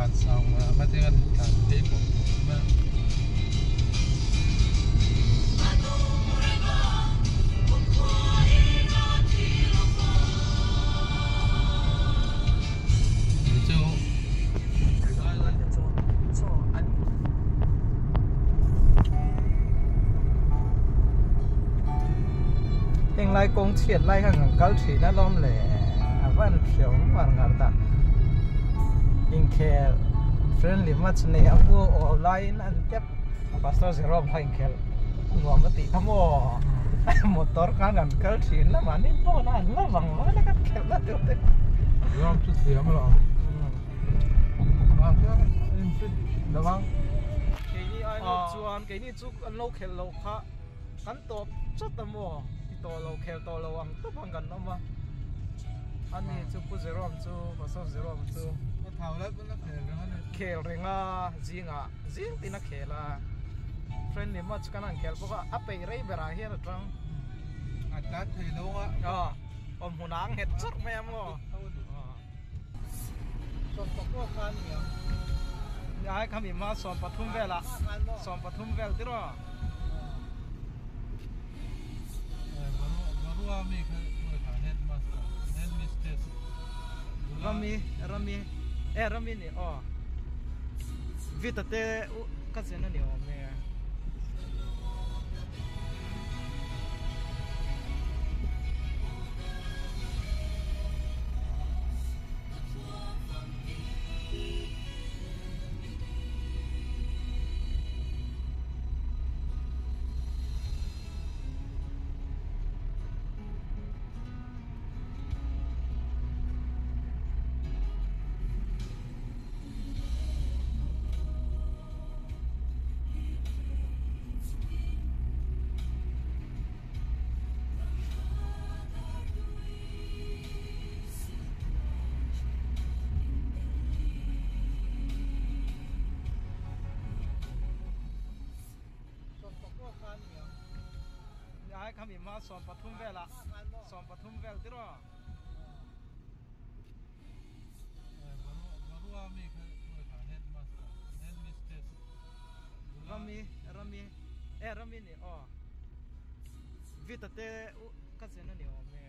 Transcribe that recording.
Vansang ah kha tiang an tlan phei bawk mai a. Heng lai kawng chhiat lai khan kan kal thin a lawm le a van hriau ngar ngar ta inkhel friendly match nei ang u aw laiin an tep pastor Jerome kha inkhel nuam a tih kha maw motor khan kan kal thin a mahni pawn a an la vang vang a kan khelh na tur te Jerome chu thiam alawm Keini ai lo chuan keini chu an lo khelh loh kha kan tawp chawt a maw ti tawh lo khel tawh lo ang tawp ang kan awm a ani chu Pu Jerome chu Pastor Jerome chu khel reng a zingah zing tin a khel a friendly match kan han khel bawk a a peih rei berah hian a tang a tlan thei lo a awm hmunah a nghet chawrh mai a maw. Ai khami hma 13 velah 13 vel tiraw Rami Rami e Rami ni aw Vita te ka chen ani awm e. Ai khami hma 13 velah 13 vel tiraw. Rami Rami e Rami ni aw Vita te ka chen ani awm e.